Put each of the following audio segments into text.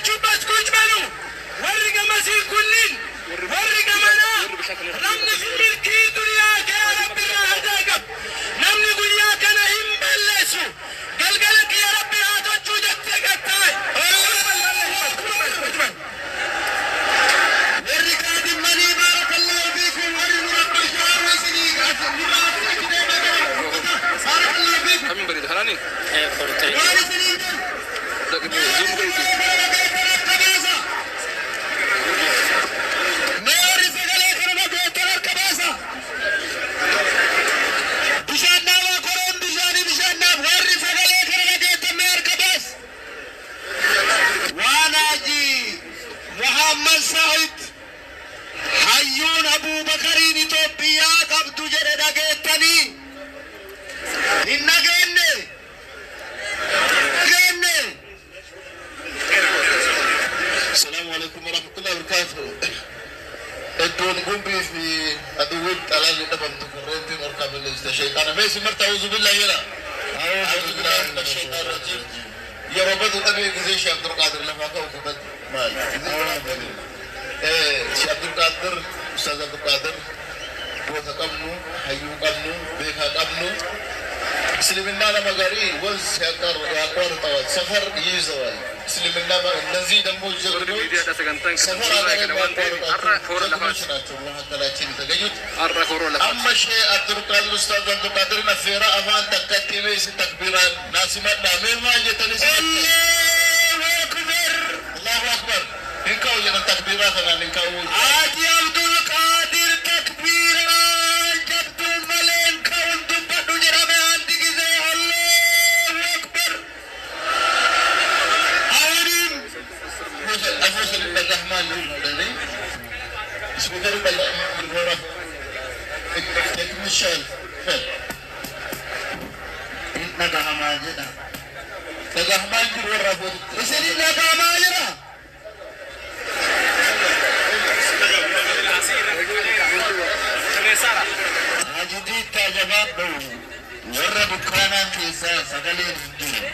ባላችሁበት ቁጭ በሉ። Warri gamasii kunniin warri gamanaa namni milkii duniyaa kee Rabbirraa hadaa qabu. Namni guyyaa kana hin balleessu. Galgala kiyya Rabbi haa tolchuu jettee gattaa'e. Warri kaadimmanii baarakallahu fiikum, warri nu rabba shaaru isinii nurraa fidee baarakallahu fiikum. Kamiin bareeda kanaani? Waan isiniin jedhu Zoom godhuuti. Meerri sagalee kana dhageettan harka baasa. Bishaan dhaabaa, koroon bishaanii bishaan dhaab. Warri sagalee kana dhageettan mee harka baas. Waan Haji Muhammad Said hayyuun Abuubakariin Itoophiyaa qabdu jedhe dhageettanii hin dhageenne? Dhageenne. السلام عليكم ورحمة الله وبركاته. Iddoon gumbii fi aduwwiin xalaalli dhabamtu kurreentiin harkaa balleessite shayxaana. Mee isin marta أعوذ بالله jedha. أعوذ بالله من الشيطان الرجيم. Yeroo badu dhabee gisee Sheekh Abdulqaadir lafaa ka'u kubaddu. Maal? Sheekh Abdulqaadir, Ustaaz Abdulqaadir, goota qabnu, hayyuu qabnu, beekaa qabnu. እስልምና nama garii ወንዝ ያቋርጠዋል፣ ሰፈር ይይዘዋል። እስልምና እነዚህ ደግሞ Warri ጀግኖች miidiyaadha sagantaan ሰፈር keessan ሀገር eegale waan ta'eef har'a የሚያቋርጣቸው toora ጀግኖች lafaati. ናቸው መካከላችን የተገኙት። Har'a toora lafaati. Amma Shee Abdulqaadir, Ustaaz Abdulqaadir affeera afaan takkatti mee isin takbiiraan naasimadhaa mee maal jettanii Allahu akbar. Allahu akbar. Hin ka'u jedhan takbiiraa kanaan hin ka'u. Haji Abdul Qaadir takbiiraan jabduun malee hin ka'uun dubbadhu jedhame አንድ ጊዜ Allahu akbar. አሁንም Afoosal Rahmaan jedhanii speaker technician hin dhagahamaa jedha. Dhagahamaa hin jiru warra afootitti. Isin hin dhagahamaa jira. Haji Diittaa jabaadhu, warra dukkaanaa keessaa sagaleen hin jiru.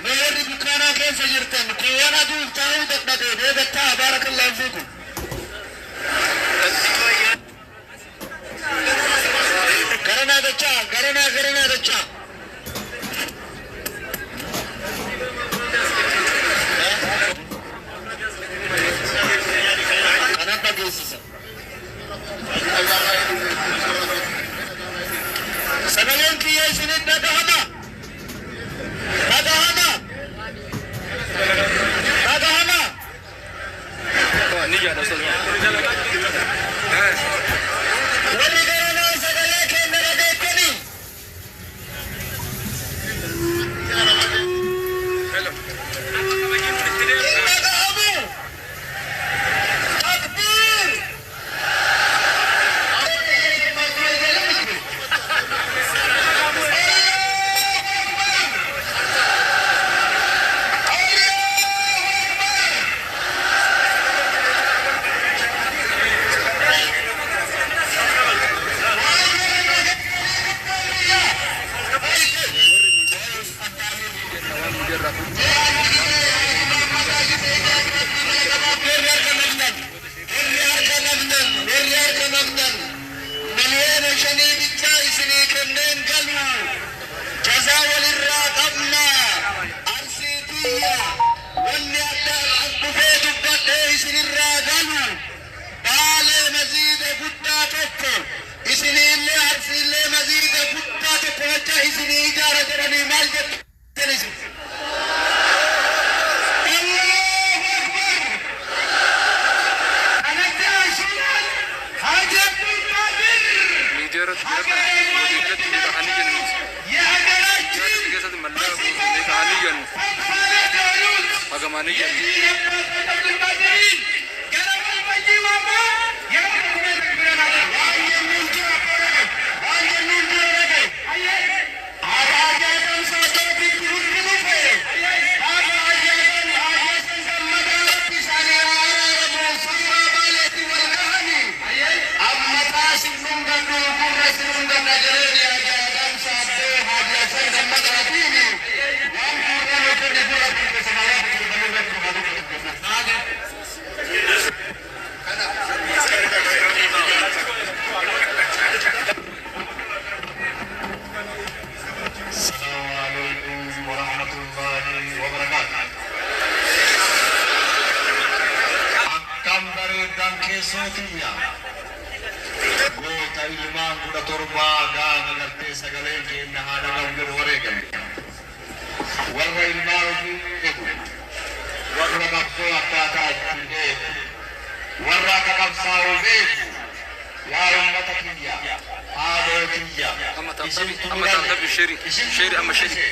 Mee warri dukkaanaa keessa jirtan kuuwwan aduuf taa'uu dadhabe deegattaa baarakallahu fiikum. Garanaa dachaa, garanaa, garanaa dachaa. Kanan dhageessisa. Sagaleen kiyya isinin dhagahama. Dhagahama. Dhagahama. Ni jaadha ustaz. Warri garanaa sagalee kenna dhageettanii. Hin dhagahamu. Takbiir. Waan miidiyaarraa fuudhu. Warri harka naqxan, warri harka naqxan, warri harka naqxan, 5 miliyoona bichaa isinii kenneen galu. Jazaa walirraa qabna. Arsii tiyya wanni adda as dhufee dubbadhee isinirraa galu. Baalee maziida guddaa tokko isiniillee Arsiillee maziida guddaa tokko hojja isinii ijaara jedhanii maal jettan isin? Allahu akbar. Haji Abdul Qadir Miidiyaa irratti irratti bahanii jennu. የሀገራችን Keessatti mallaqa buusnee ta'anii jennu. Hagamanii jennu. Oromootiya goota ilmaan 17 gaafa gartee sagaleen keenya haadha qabu jedhu wareegame. Warra ilmaan ofii eegu, warra qabsoo akkaataa ittiin beeku, warra akka qabsaa'u beeku, yaa uummata kiyya, haadhoo kiyya, Amma taabtabii sheerii sheerii amma sheerii.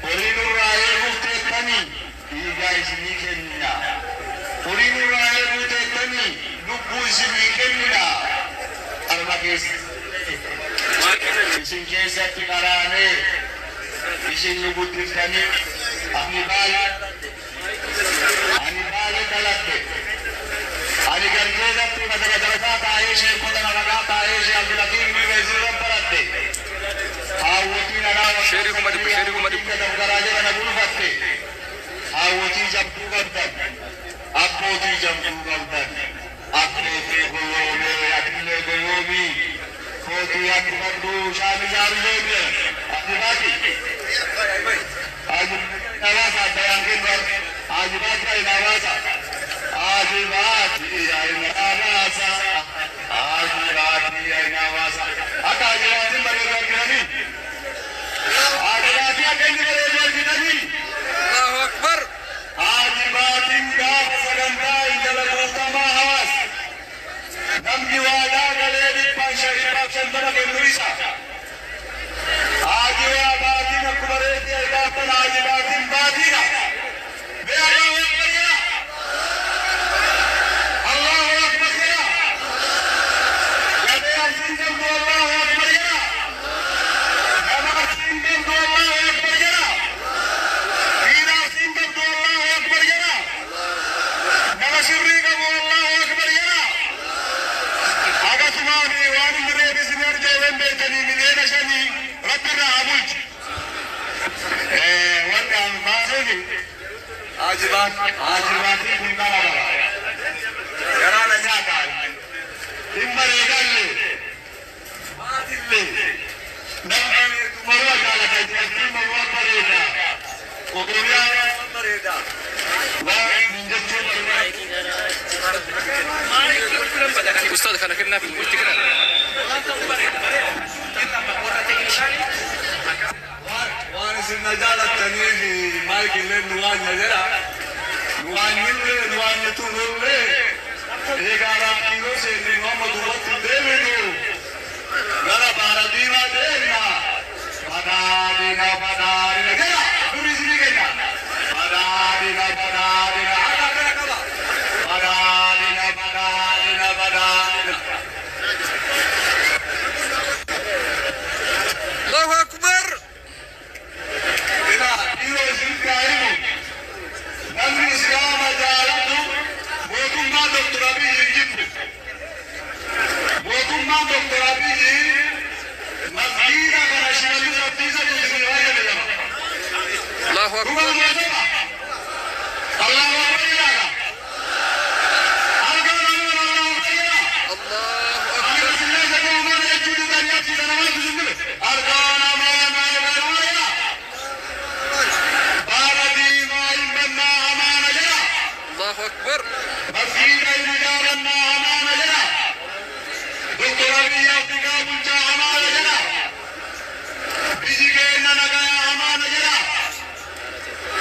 Horii nurraa eeguuf teettanii dhiigaa isinii kennina. Horii nurraa eeguu teettanii lubbuu isinii kennina. Arma keessa isin keessatti qaraanee isin nu guddiftanii ani baala dhaladhe. Ani gargeessatti madarasaa taa'ee sheekota namagaa taa'ee shee Abdulakiin Mibeesirra baradhe. Haawwotiin anaa Sheerii 100,000 sheerii 100,000. Garaa jala na bulfatte. Haawwotii jabduu qabdan. Abbootii jabduu qabdan. Abbootii goyoomee atillee goyoomii. Kootii akka qabdu shaami jaarlee Ajibaati. Ajibaati addayaan kennu ajibaati ayinawaasa. Ajibaati ayinawaasa. Ajibaati ayinawaasa. Akka ajibaatiin bareedu arginanii. Ajibaatii akka inni bareedu arginanii. Allahu Akbar. Ajibaatiin gaafa sagantaa intala guutamaa hawaas. Namni waadaa galee 550 kennu isa. Ajibaa baatiin akkuma reetii argaatan ajibaatiin baatiidha. Mee Allahu Akbar jedha. Allahu Akbar jedha. Gabee Arsiin qabdu Allahu Akbar jedha. Nama Arsiin qabdu Allahu Akbar jedha. Dhiira Arsiin qabdu Allahu Akbar jedha. Nama sirrii qabu Allahu Akbar jedha. Akkasumaa fi waan inni reebi isin arjoowwan beektanii 5 miliyoona rabbi irraa haa bulchu. Wanni an baasuufi ajibaatiin kun qaba qaba. Garaa na nyaataa. Hin bareedalle. Maatillee. Namni maruu jaalata dubartiin maruu bareeda. Oromiyaa bareeda. Waan hin jechuun barbaadu. Ustaad kana kennaaf itti kenna. Waan isin na jaalattaniif maayikillee nu waanya jedha. Nu waanyillee nu waanyitu nullee. Egaa rakkoo seenne nu amma duubatti hin deebinu. Gara baara diimaa deemna. Badhaadhina badhaadhina jedha. Duri isinii kenna. Badhaadhina badhaadhina akka akkana qaba. Badhaadhina badhaadhina badhaadhina. Allahu Akbar. Ila dhiiroo isinitti haa himu. Namni Islaama jaalatu mootummaa Doktor Abiyyi hin jibbu. Mootummaan Doktor Abiyyi masgiida kana Shimallis Abdiisa isin fayyade lama. Allahu Akbar. Dhugaa mootummaa. Allahu Akbar jedhaa. Argaa nama Allahu Akbar jedhaa. Allahu Ani Akbar. bisillee jedhee uummata jechuu didanii achi sana maaltu isin dhibe? Argaa nama nama jedhaa. Baala diimaa hin bannaa amaana jedha. Allahu Akbar. Masgiida hin ijaarannaa amaana jedha. Doktor Abiyyi Afrikaa bulchaa amaana jedha. Biyyi keenya nagayaa amaana jedha.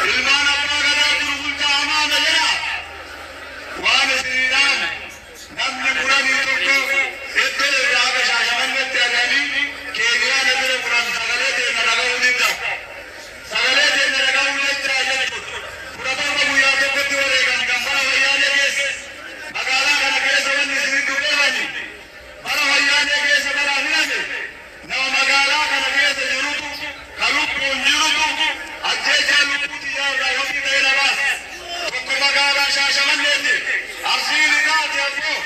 Ilmaan abbaa gadaa jiru bulchaa amaana jedha. Waan isiniidhaan namni 11 iddoo irraa haga Shaashamannetti ari'anii Keeniyaa na bira 10 sagalee teenya dhaga'uu didda. Sagalee teenya dhaga'uu jecha jechuudha. 17 guyyaa tokkotti wareegan kan bara wayyaanee keessa. Magaalaa kana keessa wanni isinitti beekani. Bara wayyaanee keessa bara filame nama magaalaa kana keessa jirutu ka lubbuun jirutu ajjeechaa lubbuu xiyyaa irraa yookiin ta'e na baasa. Tokko magaalaa Shaashamanneetti Arsiin Hidhaati ammoo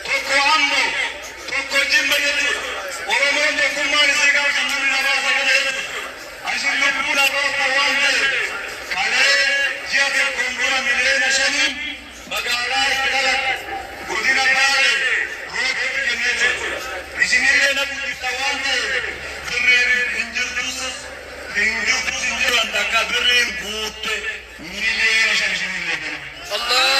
tokko Ambo tokko Jimma jechuudha. Oromoon tokkummaan isii gaafsan namni na baasa kana jechuudha. Isin lubbuu dhagoota waan ta'eef kalee ji'a tokkoon dura 5 miliyoona magaalaa itti dhaladhe godina Baalee roobeetti kennee jechuudha. Isinillee na guddifta waan ta'eef birriin hin jirtus hin jirtus hin jiran takka birriin guutte 5 miliyoona isinillee. deebinu. Allah.